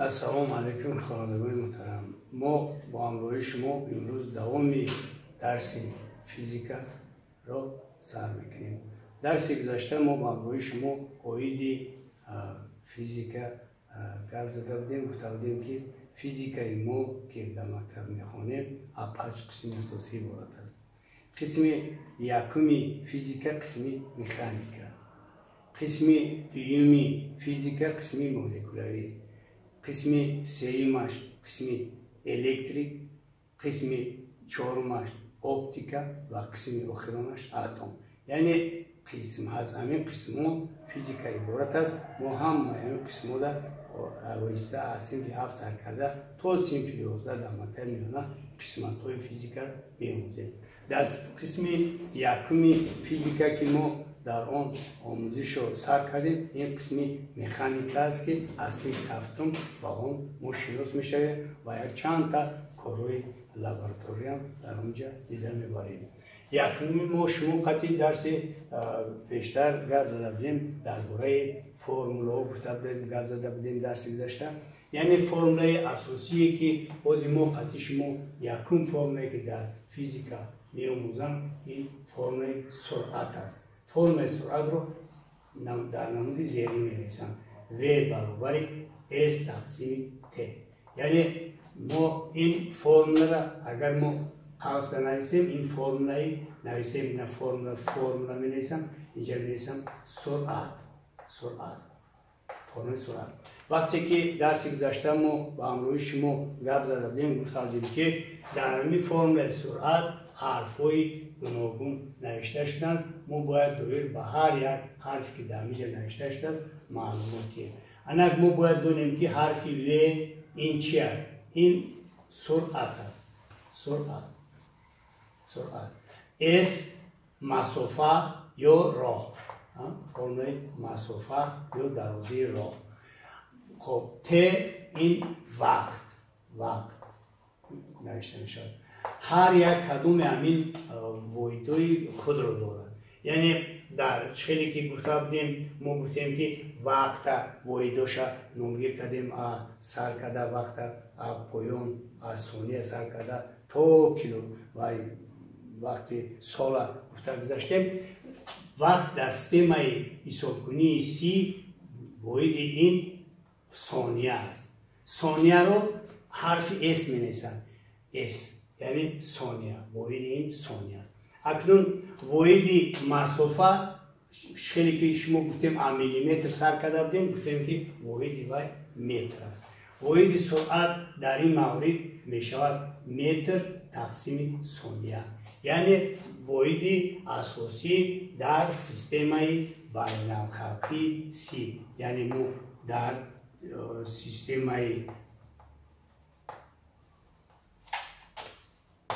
Ассалому алайкум, хонандагони муҳтарам. Мо бо ҳамроҳии шумо имрӯз давоми дарси физикаро сар мекунем. Дарси гузашта мо бо ҳамроҳии шумо оиди физика гап зада будем, гуфта будем, ки физикаи мо, ки дар мактаб мехонем, аз панҷ қисми асосӣ иборат аст. Қисми якуми физика қисми механика, қисми дуюми физика қисми молекулавӣ, қисми сеюмаш қисми электрик, қисми чорумаш оптика ва қисми охиронаш атом. Яъне қисм аз ҳамин қисмҳо физика иборат аст. Мо ҳамаи ҳамин қисмҳода оҳиста аз синфи ҳафт сар карда то синфи 11 дар мактаби миёна қисматҳои физика меомӯзем. Дар қисми якуми физика, ки мо дар он омӯзишро сар кардем, ин қисми механика аст, ки аз синфи ҳафтум ба он мо шинос мешавем ва якчандта корҳои лабораториям дар он ҷа дида мебарем. Якуми мо шумо қатъи дарси пештар гап зада будем, дар бораи формулаҳо гуфта будем, гап зада будем дарси гузашта. Яъне формулаи асосие, ки бози мо қатъи шумо якум формулае, ки дар физика меомӯзам, ин формулаи суръат аст. Формулаи суръатро дар намуди зерин менависам: v баробари s тақсими t. Яъне мо ин формуларо агар мо қавсда нависем, ин формулаи нависем, ина формула менависам, инҷа менависам суръат, суръат, формулаи суръат. Вақте ки дарси гузашта мо ба ҳамроҳи шумо гап зада будем, гуфта будем, ки дар ҳамин формулаи суръат ҳарфҳои гуногун навишта шудааст. Мо бояд доир ба ҳар як ҳарфе, ки дар ҳаминҷа навишта шудааст, маълумот диҳем. Анак мо бояд донем, ки ҳарфи в ин чи аст? Ин суръат аст, суръат, суръат. S масофа ё роҳ, формулаи масофа ё дарозии роҳ. Хоб, t ин вақт, вақт навишта мешавад. Ҳар як кадоми ҳамин воҳидҳои худро дорад. Яъне дар хеле ки гуфта будем, мо гуфтем, ки вақта воҳидоша номгир кардем, сар карда вақта поён аз сония сар карда то кило ва вақти сола гуфта гузаштем. Вақт дар системаи ҳисобкунии СИ воҳиди ин сония аст. Сонияро ҳарфи с менависанд, с яъне сония, воҳиди ин сония аст. Акнун воҳиди масофа, хеле ки шумо гуфтем, а миллиметр сар карда будем, гуфтем, ки воҳиди вай метр аст. Воҳиди суръат дар ин маврид мешавад метр тақсими сония, яъне воҳиди асосӣ дар системаи байналхалқии СИ. Яъне мо дар системаи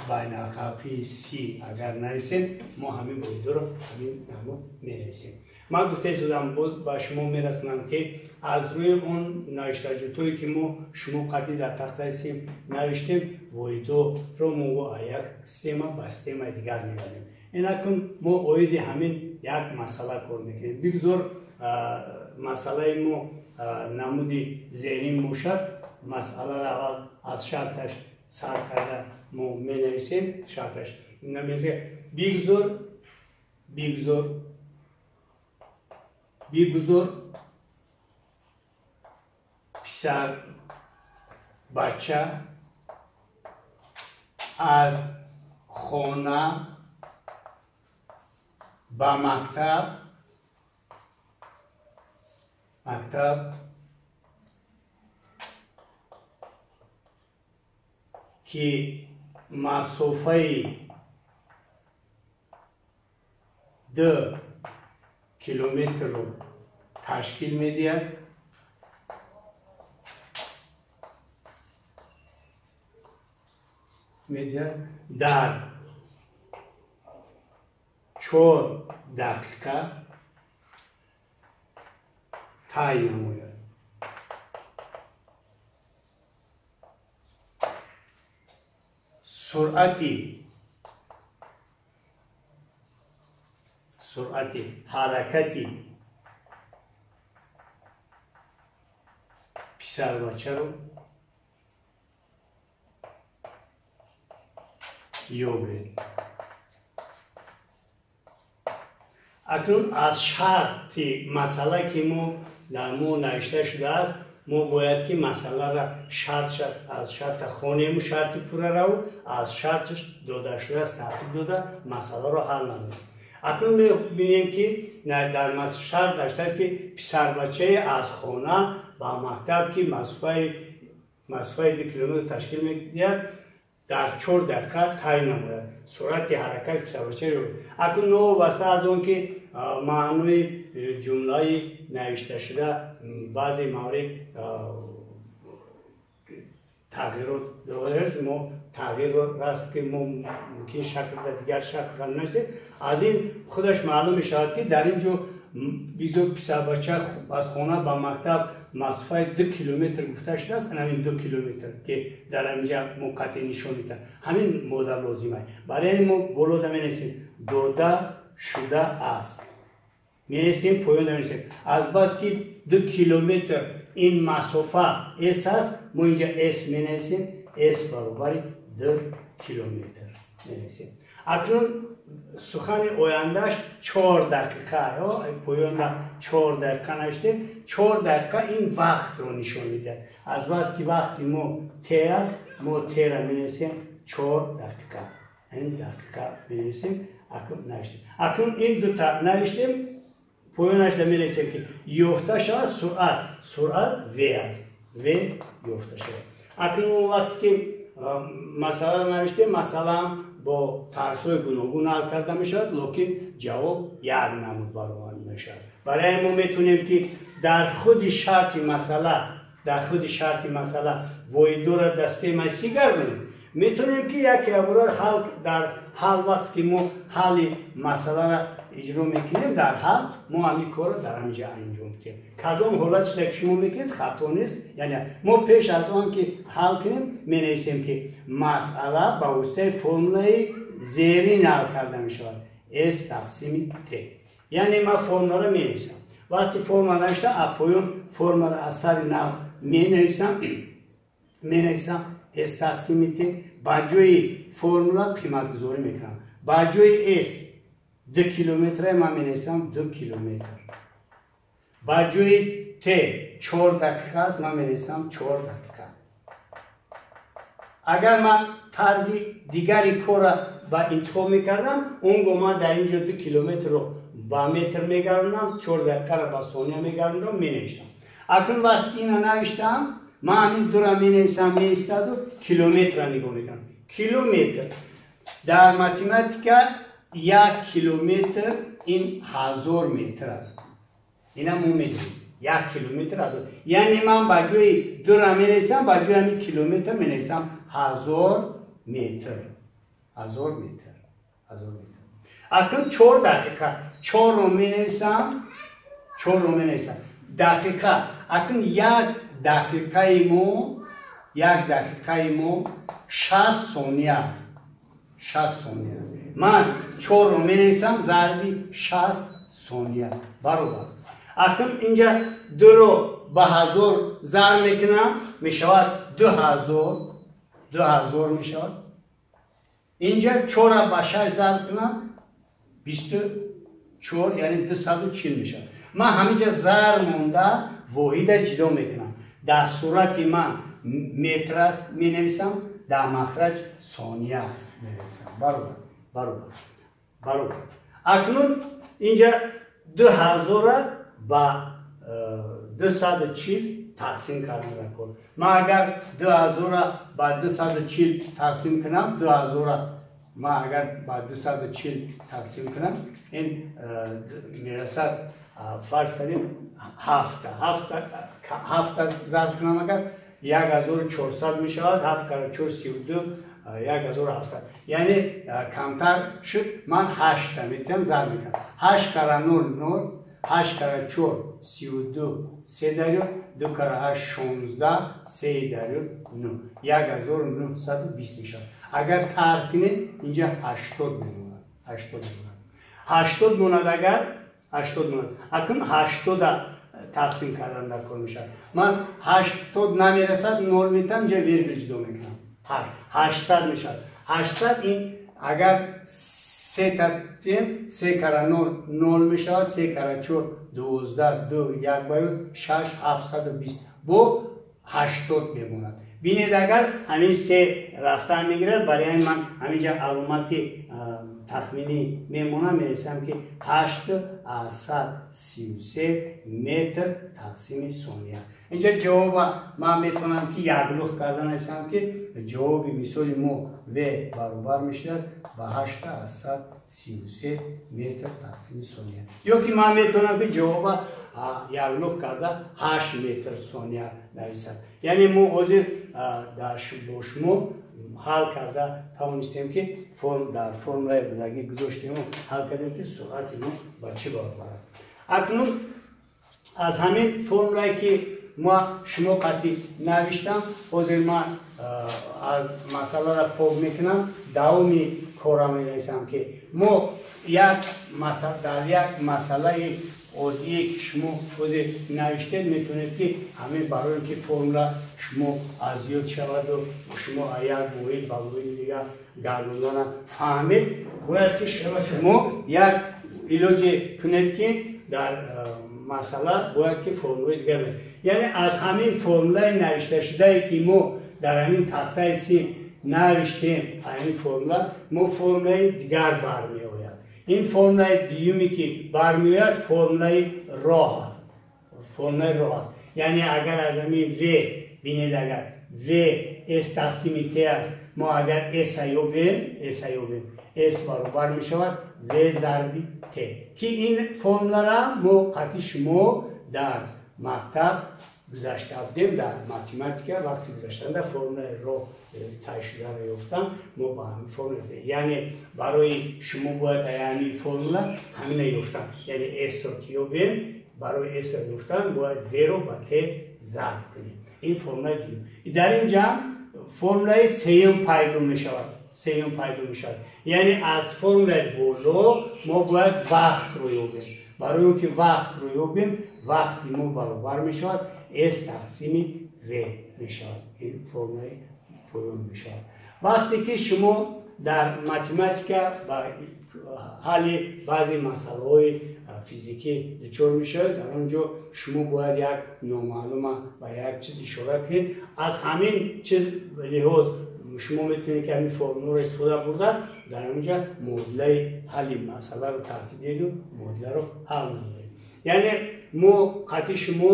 байналхалқии СИ агар нависем, мо ҳамин воҳидҳоро ҳамин намуд менависем. Ман гуфта истодам, боз ба шумо мерасонам, ки аз рӯи он навиштаҷотҳое, ки мо шумо қатъи дар тахтаи синф навиштем, воҳидҳоро мо аз як система ба системаи дигар мебарем. Инакун мо оиди ҳамин як масъала кор мекунем. Бигзор масъалаи мо намуди зерин бошад. Масъаларо аввал аз шарташ сар карда мо менависем. Шарташ бигзор, бигзор, бигузор писар бача аз хона ба мактаб ки масофаи 2 километрро ташкил медиҳад, дар 4 дақиқа тай намояд. Суръати ҳаракати. писарбачаро ёбед. Акнун аз шарти масъала ки мо дар мо навишта шудааст, мо бояд ки масъаларо шарт аз шарта хонему шарти пуррараву аз шарташ дода шудааст тартиб дода масъаларо ҳал намоем. Акнун мебинем ки дар шарт навиштааст ки писарбачае аз хона ба мактаб ки масофаи 2 километр ташкил медиҳад дар 4 дақиқа тай намояд. Суръати ҳаракати писарбачаро. Акнун новобаста аз он ки маънои ҷумлаи навишташуда баъзе маврид тағйирот дорад, мо тағйир аст ки мо мумкин шакл дигар шакл нависем. Аз ин худаш маълум мешавад ки дар ин ҷо бизор писарбача аз хона ба мактаб масофаи 2 километр гуфта шудааст. Ҳамин 2 километр ки дар ҳаминҷа мо қатъи нишон медиҳад, ҳамин мода лозим аст. Барои ин мо болода менависем дода шуда аст, менависем, поёнда менависем. Азбаски 2 километр ин масофа с аст, мо инҷа с менависем, с баробари 2 километр менависем. Акнун сухани ояндааш 4 дақиқа, поёнда 4 дақиқа навиштем. 4 дақиқа ин вақтро нишон медиҳад. Азбаски вақти мо т аст, мо т-ра менависем 4 дақиқа, ин дақиқа менависем. Акнун навиштем. Акнун ин дута навиштем, поёнашда менависем ки ёфта шавад суръат. Суръат в аст, в ёфта шавад. Акнун он вақте ки масъаларо навиштем, масъалаам бо тарзҳои гуногун ҳал карда мешавад, лекин ҷавоб як намуд баровард мешавад. Барои мо метавонем ки дар худи шарти масъала, дар худи шарти масъала воҳидора дастаи си гардонем. Метавонем ки яке абура ҳал дар ҳал вақт ки мо ҳалли масъаларо иҷро мекунем, дар ҳал мо ҳамин корро дар ҳаминҷа анҷом медиҳем. Кадом ҳолатшда ки шумо мекунед хато нест. Яъне мо пеш аз он ки ҳал кунем менависем ки масъала ба воситаи формулаи зерин ҳал карда мешавад, с тақсими т. Яъне ман формуларо менависам. Вақти формула навишта, а поён формуларо аз сари нав менависам, менависам с тақсими т. Ба ҷои формула қиматгузорӣ мекунам. Ба ҷои с 2 километре ман менависам 2 километр. Ба ҷои т 4 дақиқа аст, ман менависам 4 дақиқа. Агар ман тарзи дигари корро ба интихоб мекардам, он гоҳ ман дар ин ҷо 2 километрро ба метр мегардонам, 4 дақиқаро ба сония мегардонам, менавиштам. Акнун вақте ки инро навиштам, ман ҳамин дура менависам, меистаду километрро нигоҳ мекунам. Километр дар математика 1 километр ин 1000 метр аст. Ина мо медонем 1 километр 1000. Яъне ман ба ҷои дура менависам, ба ҷои ҳамин километр менависам 1000 метр. 1000 метр. 1000 метр. Акнун 4 дақиқа. 4-ро менависам, 4-ро менависам. Дақиқа. Акнун 1 дақиқаи мо, 1 дақиқаи мо 60 сония аст. 60 сония. Ман 4-ро менависам зарби 60 сония баробар. Акнун инҷа 2-ро ба 1000 зарб мекунам, мешавад 2000, 2000 мешавад. Инҷа 4-ро ба 6 зарб кунам, 24, яъне 240 мешавад. Ман ҳаминҷа зарб монда воҳида ҷудо мекунам. Дар сурати ман метр аст менависам, дар махраҷ сония аст менависам. Баробар, баробар, баробар. Акнун инҷа 2000-ро ба 240 тақсим кардам дар кор. Ман агар 2000-ро ба 240 тақсим кунам, 2000-ро ман агар ба 240 тақсим кунам, ин мерасад, фарз кардем 7 зарб кунам, агар 1400 мешавад, 7 кара 4 32, 1700. Яъне камтар шуд, ман 8 метиҳам, зарб мекунам. 8 кара 0 0, 8 кара 4 32, 3 дарёд, 2 кара 8 16, 3 дарёд 9, 1920 мешавад. Агар тарҳ кунем, инҷа 80 мемонад, 80 мемонад. 80 монад, агар 80 монад. Акнун 80 тақсим кардан дар кор мешавад. Ман 80 намерасад, нол метам, ҷа вергул ҷудо мекунам. 800 мешавад. 800 ин агар се та тем, се кара нол нол мешавад, се кара чор 12, ду як баёд шаш, 720 бо 80 мемонад. Бинед, агар ҳамин се рафтан мегирад, барои ҳамин ман ҳаминҷа аломати тахминӣ мемонам, менависам ки 8,33 метр тақсими сония. Инҷа ҷавоба ман метавонам ки яклух карда нависам, ки ҷавоби мисоли мо в баробар мешудааст ба 8,33 метр тақсими сония. Ё ки ман метавонам ки ҷавоба яклух карда 8 метр сония нависад. Яъне мо ҳозир бо шумо ҳал карда тавонистем, ки форм дар формулаи будагӣ гузоштему ҳал кардем, ки суръати мо ба чӣ баробар аст. Акнун аз ҳамин формулае, ки ма шумо қатъи навиштам, ҳозир ман аз масъаларо пок мекунам, давоми кора менависам, ки мо як дар як масъалаи оддие, ки шумо ҳозир навиштед, метавонед, ки ҳамин барои ки формула шумо аз ёд шаваду шумо як воҳид ба воҳиди дигар гардондана фаҳмед, бояд ки шумо як илоҷе кунед, ки дар масъала бояд ки формулаи дигар. Яъне аз ҳамин формулаи навишташудае, ки мо дар ҳамин тахтаи сим навиштем, ҳамин формула мо формулаи дигар бармеояд. Ин формулаи дуюме, ки бармеояд, формулаи роҳ аст, формулаи роҳ аст. Яъне агар аз ҳамин в бинед, агар в с тақсими т аст, мо агар с ёбем, с ёбем, с баробар мешавад в зарби т, ки ин формулара мо қатъи шумо дар мактаб гузашта будем, дар математика вақти гузаштанда формулаи роҳ тай шударо ёфтам мо ба ҳамин формула. Яъне барои шумо бояд ҳамин формула ҳамина ёфтан, яъне с-ро ки ёбем, барои с-ро ёфтан бояд в-ро ба т зарб кунем. Ин формулаи дуюм. Дар ин ҷа формулаи сеюм пайдо мешавад, сеюм пайдо мешавад. Яъне аз формулаи боло мо бояд вақтро ёбем. Барои он ки вақтро ёбем, вақти мо баробар мешавад с тақсими в мешавад. Ин формулаи поён мешавад. Вақте ки шумо дар математика ба ҳалли баъзе масъалаҳои физикӣ дучор мешавед, дар он ҷо шумо бояд як номаълума ба як чиз ишора кунед. Аз ҳамин чиз лиҳоз шумо метавонед, ки ҳамин формуларо истифода бурда, дар ҳаминҷа муодилаи ҳалли масъаларо тартиб диҳеду муодиларо ҳал намоед. Яъне мо қатъи шумо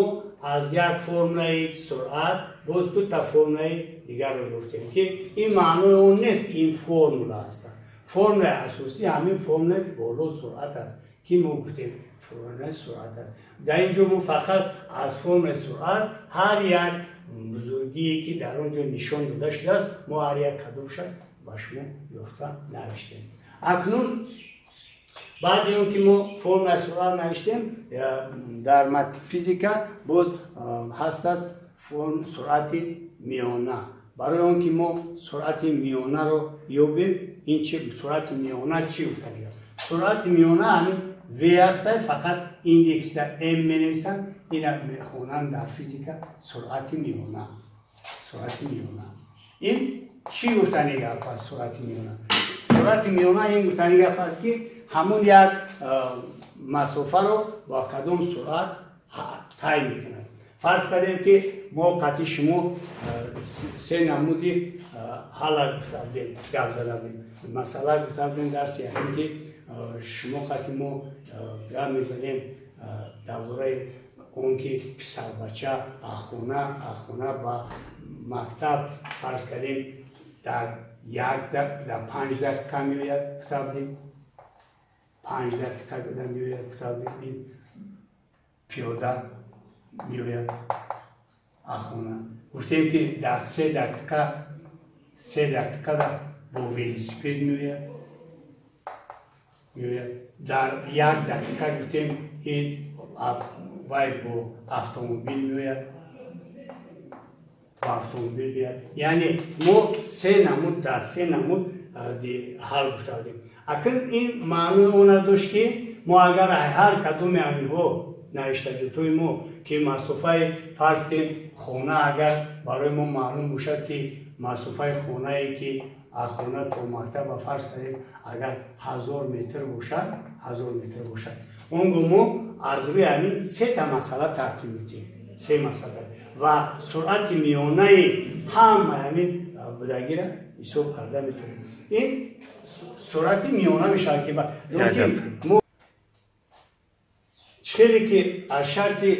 аз як формулаи суръат боз ду та формулаи дигарро ёфтем, ки ин маънои он нест, ки ин формула ҳастанд. Формулаи асосӣ ҳамин формулаи боло суръат аст, ки мо гуфтем формулаи суръат аст. Дар ин ҷо мо фақат аз формулаи суръат ҳар як бузургие, ки дар он ҷо нишон дода шудааст, мо ҳар як кадомша ба шумо ёфта навиштем. Акнун баъди он ки мо формулаи суръат навиштем, дар физика боз ҳаст аст суръати миёна. Барои он ки мо суръати миёнаро ёбем, ин чи суръати миёна чӣ гуфтанӣ? Суръати миёна ҳамин в ҳастай, фақат индексда м менависанд. Ина мехонанд дар физика суръати миёна. Суръати миёна ин чӣ гуфтани гап аст? Суръати миёна, суръати миёна ин гуфтани гап аст, ки ҳамун як масофаро бо кадом суръат тай мекунад. Фарз кардем, ки мо қатъи шумо се намуди ҳалла гуфта будем, гап зада будем, масъала гуфта будем дарси якум, ки шумо қатъи мо гап мезанем дар бораи он ки писарбача аз хона ба мактаб, фарз кардем, дар як дар 5 дақиқа меояд, гуфта будем, 5 дақиқа меояд, гуфта будем. Ин пиёда меояд аз хона. Гуфтем, ки дар 3 дақиқа, 3 дақиқа бо велосипед меояд. Дар 1 дақиқа гуфтем, ин вай бо автомобил меояд, бо автомобил меояд. Яъне мо се намуд, дар се намуд ҳал гуфта будем. Акн ин маънои она дошт, ки мо агар ҳар кадоми ҳаминҳо Навиштаҷотҳои мо, ки масофаи, фарз кунем, хона, агар барои мо маълум бошад, ки масофаи хонае, ки аз хона то мактаб, фарз кардем, агар 1000 метр бошад, 1000 метр бошад, он гоҳ мо аз рӯи ҳамин сета масъала тартиб медиҳем, се масъала, ва суръати миёнаи ҳамаи ҳамин будагиро ҳисоб карда метавонем. Ин суръати миёна мешавад, ки мо чӣ хеле ки аз шарти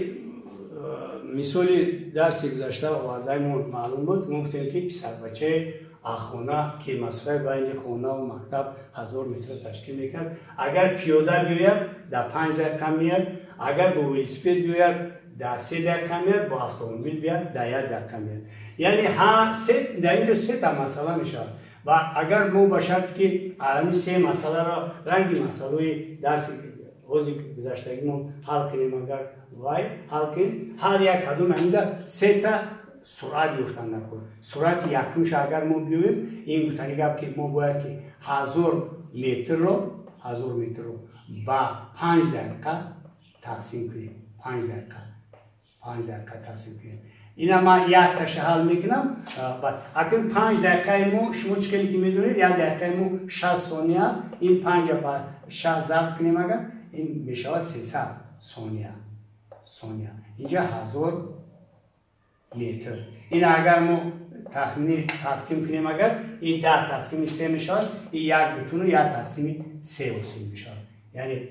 мисоли дарси гузашта овардаи мо маълум буд, мо гуфтем, ки писарбачаи аз хона, ки масофаи байни хонаву мактаб 1000 метр ташкил мекунад, агар пиёда биёяд, дар 5 дақиқа меяд, агар бо велосипед биёяд, дар 3 дақиқа меяд, бо автомобил биёяд, дар 1 дақиқа меяд. Яъне дар инҷо сета масъала мешавад. Ва агар мо ба шарте ки ҳамин се масъаларо ранги масъалаҳои дарси ҳози гузаштагимон ҳал кунем, агар вай ҳал кунем, ҳар як кадом ҳаминда сета суръат ёфтан накун. Суръати якумша агар мо биёем, ин гуфтани гап, ки мо бояд ки 1000 метрро, 1000 метрро ба 5 дақиқа тақсим кунем, 5 дақиқа, 5 дақиқа тақсим кунем. Ина ман якташа ҳал мекунам. Акн 5 дақиқаи мо, шумо чӣ хеле ки медонед, 1 дақиқаи мо 60 сония аст. Ин панҷа ба 60 зарб кунем агар, ин мешавад 300 сония. Сония инҷа 1000 метр. Ин агар мо тахминӣ тақсим кунем агар, ин 10 тақсими се мешавад, ин 1,1 тақсими се ҳосил мешавад, яъне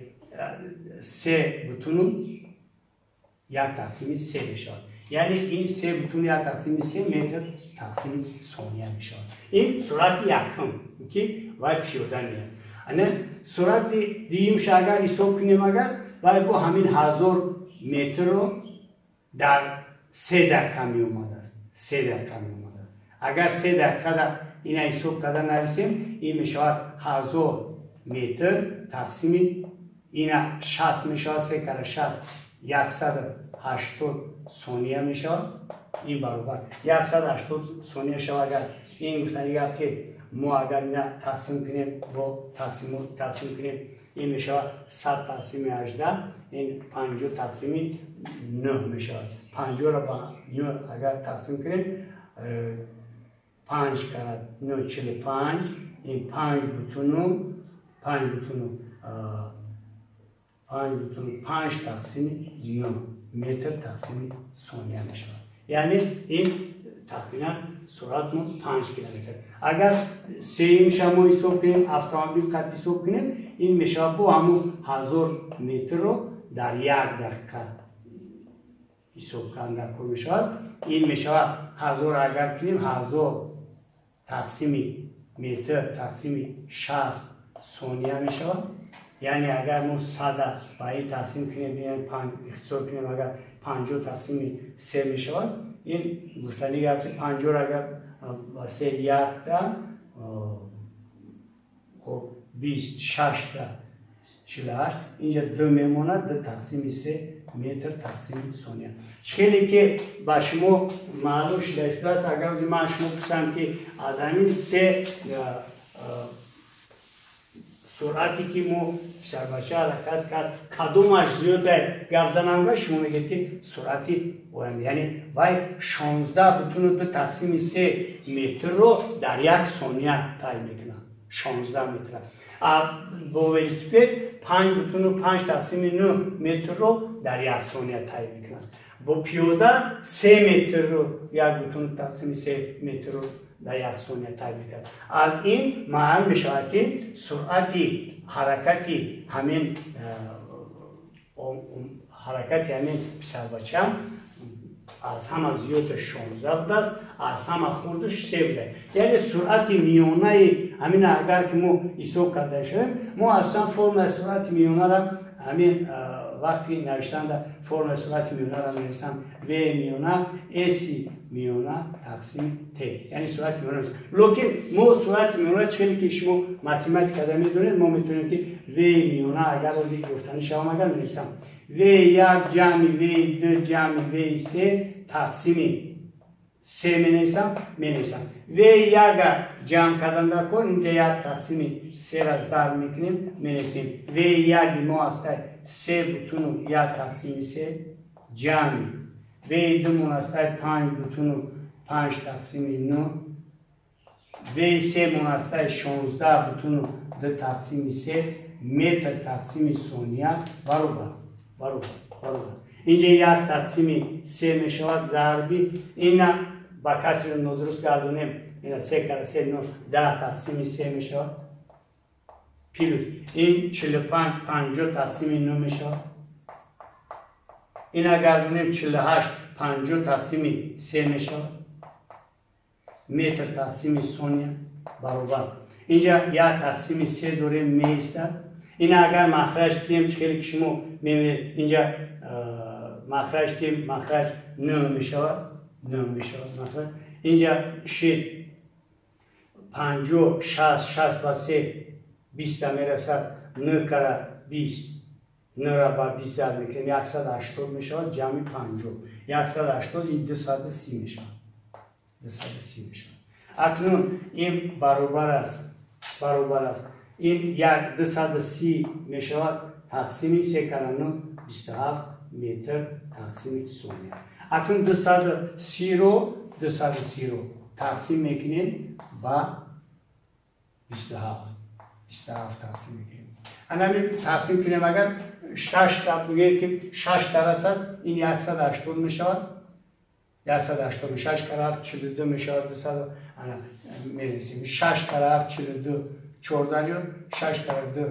3,1 тақсими се мешавад, яъне ин 3,1 тақсими се метр тақсими сония мешавад. Ин суръати якум, ки вай пиёда меяд. Ана суръати дуюмша агар ҳисоб кунем агар, вай бо ҳамин 1000 метрро дар 3 дақиқа меомадааст, 3 дақиқа меомадааст. Агар 3 дақиқада ина ҳисоб карда нависем, ин мешавад 1000 метр тақсими ина 60 мешавад, се кара 60 180 сония мешавад. Ин баробар 180 сония шавад агар, ин гуфтани гап, ки мо агар ина тақсим кунем, бо тақсим кунем, ин мешавад 100 тақсими 18, ин 50 тақсими 9 мешавад. 50-ро ба 9 агар тақсим кунем, 5 кара 9 45, ин 5,5 тақсими 9 метр тақсими сония мешавад. Яъне ин тахминан суръатмон 5 километр. Агар сеюмша мо ҳисоб кунем, автомобил қат ҳисоб кунем, ин мешавад бо ҳамун 1000 метрро дар 1 дақиқа ҳисоб кардан дар кор мешавад. Ин мешавад 1000, агар кунем, 1000 тақсими метр тақсими 60 сония мешавад. Яъне агар мо 100-а ба ин тақсим кунем, ихтисор кунем агар, 50 тақсими се мешавад. Ин гуфтани гап, ки 50-ро агар ба се, якта, хоб, 26-та 48, инҷа ду мемонад, ду тақсими се метр тақсими сония. Чӣ хеле ки ба шумо маълум шуда истодааст, агар ози ман шумо пурсам, ки аз ҳамин се суръате, ки мо писарбача ҳаракат кард, кадомаш зиёда гап занамга, шумо мегӯед, ки суръати оянда, яъне вай 16,2 тақсими се метрро дар 1 сония тай мекунад, 16 метр, бо велосипед 5,5 тақсими 9 метрро дар 1 сония тай мекунад, бо пиёда се метрро, 1 бутуну тақсими се метрро дар 1 сония тай мекунад. Аз ин маълум мешавад, ки суръати ҳаракати ҳамин писарбача аз ҳама зиёда 16 будааст, аз ҳама хурдаш се буда. Яъне суръати миёнаи ҳамин агар ки мо ҳисоб карда шавем, мо аслан формулаи суръати миёнара ҳамин вақти навиштанда формулаи суръати миёнара менависам: в миёна с миёна тақсими т, яъне суръати миёна. Лекин мо суръати миёна, чӣ хеле ки шумо математикада медонед, мо метавонем, ки в миёна агар ози ёфтанӣ шавам агар, менависам в як ҷамъи в ду ҷамъи в се тақсими се менависам. В яга ҷамъ кардан дар кор, инҷа як тақсими сера зарб мекунем, менависем. В яги мо ҳастай 3,1 тақсими се ҷамъи В думон ҳастай 5,5 тақсими нӯ, В семон ҳастай 16,2 тақсими се метр тақсими сония баробар баробар баробар. Инҷа як тақсими се мешавад зарби ина ба касри нодуруст гардонем, ина се кара се нӯ, 10 тақсими се мешавад, плюс ин 45 50 тақсими нӯ мешавад, ина гардонем 48 50 тақсими се мешавад метр тақсими сония баробар. Инҷа як тақсими се дорем, меистад. Ина агар махраҷ кунем, чӣ хеле ки шумо мебинед, инҷа махраҷ кунем, махраҷ нӯ мешавад, нӯ мешавад махраҷ. Инҷа шид 50 60 60 ба се 20 мерасад, нӯ кара 20, нӯра ба 20 зарб мекунем, 180 мешавад, ҷамъи 50 180, ин 230 мешавад, 230 мешавад. Акнун ин баробар аст, баробар аст, ин як 230 мешавад тақсими се кара нӯ 27 метр тақсими сония. Акнун 230-ро тақсим мекунем ба 27, 27 тақсим мекунем. Анами тақсим кунем, агар шаш та бигӯем, ки шаш та расад, ин 180 мешавад, 180, шаш кара ҳафт 42 мешавад, 200 ана менависем, шаш кара ҳафт 42, чор дарёд, шаш кара ду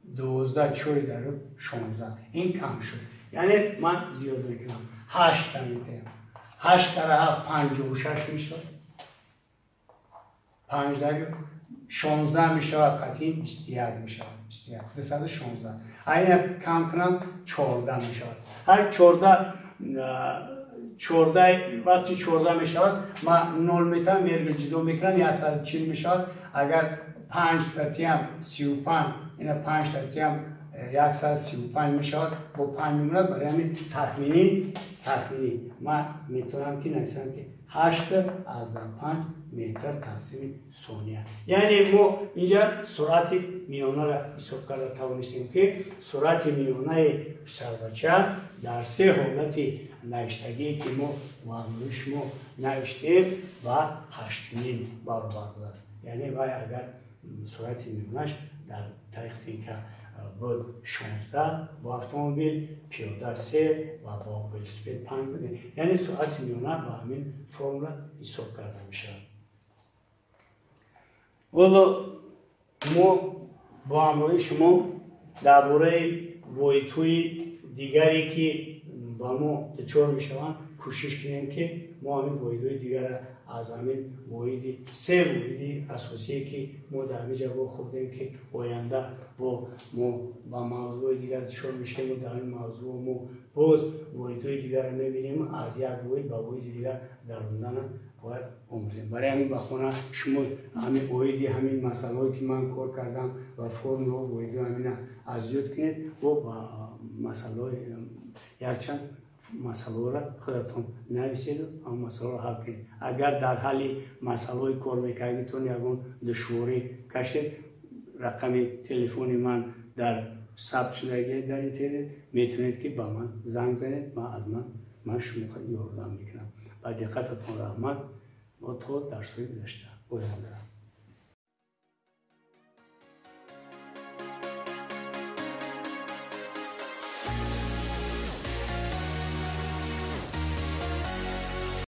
12, чори дарёд 16. Ин кам шуд, яъне ман зиёд мекунам, ҳашта метаем, ҳашт кара ҳафт 56 мешавад, панҷ дарёд 16 мешавад, қатъи 21 мешавад, 21, 216. Айна кам кунам, 14 мешавад. Ҳар 14, 14, вақти 14 мешавад, ман нол метавам, вергул ҷудо мекунам, 140 мешавад. Агар панҷ татиям 35, ина панҷ татиям 135 мешавад, бо панҷ мемонад. Барои ҳамин тахминӣ ман метавонам ки нависам, ки 8,5 метр тақсими сония. Яъне мо инҷа суръати миёнаро ҳисоб карда тавонистем, ки суръати миёнаи писарбача дар се ҳолати навиштагие, ки мо ҳамроҳи шумо навиштем, ба 8,5 баробар будааст. Яъне вай агар суръати миёнаш дар техника буд 16, бо автомобил пиёда се ва бо велосипед панҷ буд, яъне суръати миёна ба ҳамин формула ҳисоб карда мешавад. Ҳоло мо бо ҳамроҳи шумо дар бораи воҳидҳои дигаре, ки ба мо дучор мешаванд, кӯшиш кунем, ки мо ҳамин воҳидҳои дигарро аз ҳамин воҳиди се воҳиди асосие, ки мо дар ҳамин ҷа вохӯрдем, ки оянда бо мо ба мавзӯи дигар дучор мешавем ва дар ҳамин мавзӯъ мо боз воҳидҳои дигарро мебинем, аз як воҳид ба воҳиди дигар дарондана бояд омӯзем. Барои ҳамин ба хона шумо ҳамин оиди ҳамин масъалаҳое, ки ман кор кардам, ва формулаҳо, воҳидҳо, ҳамина аз ёд кунед ва ба масъалаҳои якчанд масъалаҳоро худатон нависеду ҳамон масъалаҳоро ҳал кунед. Агар дар ҳалли масъалаҳои кор мекардитон ягон душворӣ кашед, рақами телефони ман дар сабт шудагӣ дар интернет, метавонед, ки ба ман занг занед, ман аз ман шумо ёрдам мекунам. Ба диққататон раҳмат. Мо то дарсҳои гузашта оянда.